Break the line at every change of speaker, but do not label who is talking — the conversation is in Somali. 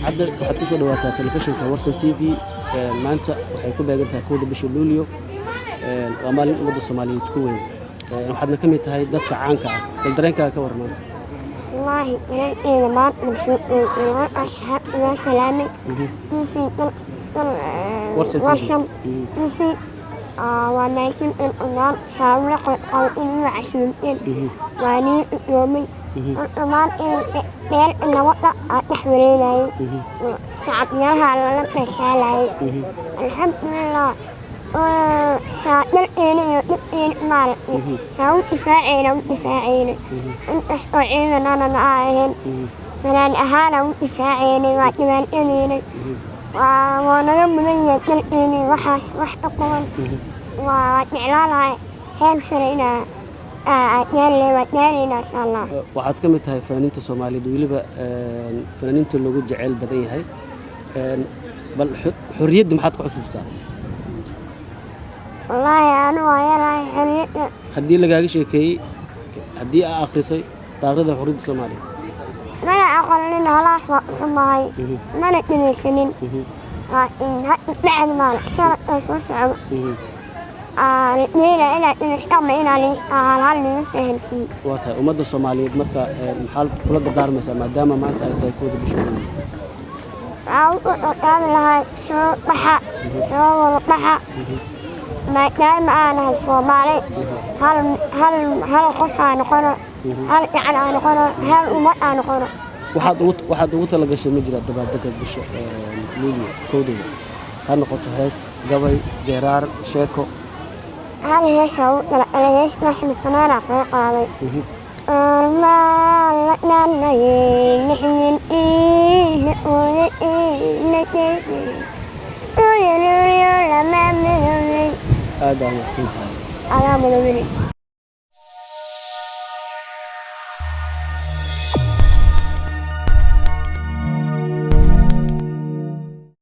Hadda waxaad kusoo dhawaataa telefishinka Warsan TV. Maanta waxay ku beegan tahay 1-da bisha Luulyo. Waa maalin ummadda Soomaaliyeed ku weyn. Waxaadna ka mid tahay dadka caanka ah. Bal dareenkaaga ka war maanta.
Wallaahi dareenkeyga maanta wuxuu asxaab waa salaamay intii dal dal.
Warsan TV.
Warsan TV waa mahadsan in dhammaan saawla qabo inuu casuumteen, waa nii idoomay dhammaan in meel nabada aa dhex wareegayay, shacabyaalaha lala dhashaalayay. Alxamdulilah, dalkeena iyo dadkeena maaragtay saa u difaacayna, u difaacayna intaas oo ciidanana ma ahayn, fanaan ahaana u difaacaynay, waa dhibaatadeynay, waa naga mudan yahay dalkeena waxaas wax ka qaban. Waa jeclaanahay heer sare inaa gaarle, waa gaarayna insha Allah.
Waxaad ka mid tahay fanaaniinta Soomaaliyeed, weliba fanaaniinta loogu jeceyl badan yahay. Bal xorriyadda maxaad ku xusuustaa?
Wallaahi anu waa yarahay xorriyadda.
Haddii lagaaga sheekeeyey, haddii aa akhrisay taariikhda xorriyadda Soomaaliya?
Mana aqonin, halaas waa xumahay, mana dhegeysanin, laakiin hadda bacdi maal sanadka soo socdo dheela inaa dhegeysto ama inaa hal liga fahamsiiyo.
Waa tahay. Ummadda Soomaaliyeed marka maxaad kula dardaarmaysaa, maadaama maanta ay tahay 1-da bisha Luulyo?
Waxaa u dardaarmi lahaa soo baxa, soo wada baxa, maadaama aan nahay Soomaali, hal hal hal qof aa noqono, hal gacan aa noqono, hal ummad aa noqono.
Waxaad ugu talagashay ma jira dabaaldega bisha Luulyo 1-deeda? Ha noqoto hees, gabay, geeraar, sheeko.
Hal heesa u talagalay, heestaas fanaanaa soo qaaday. Ormaa la dhanayay lixdan iina ooday lama midoobay.
Aad baa mahadsan tahay.
Adaa mudawini.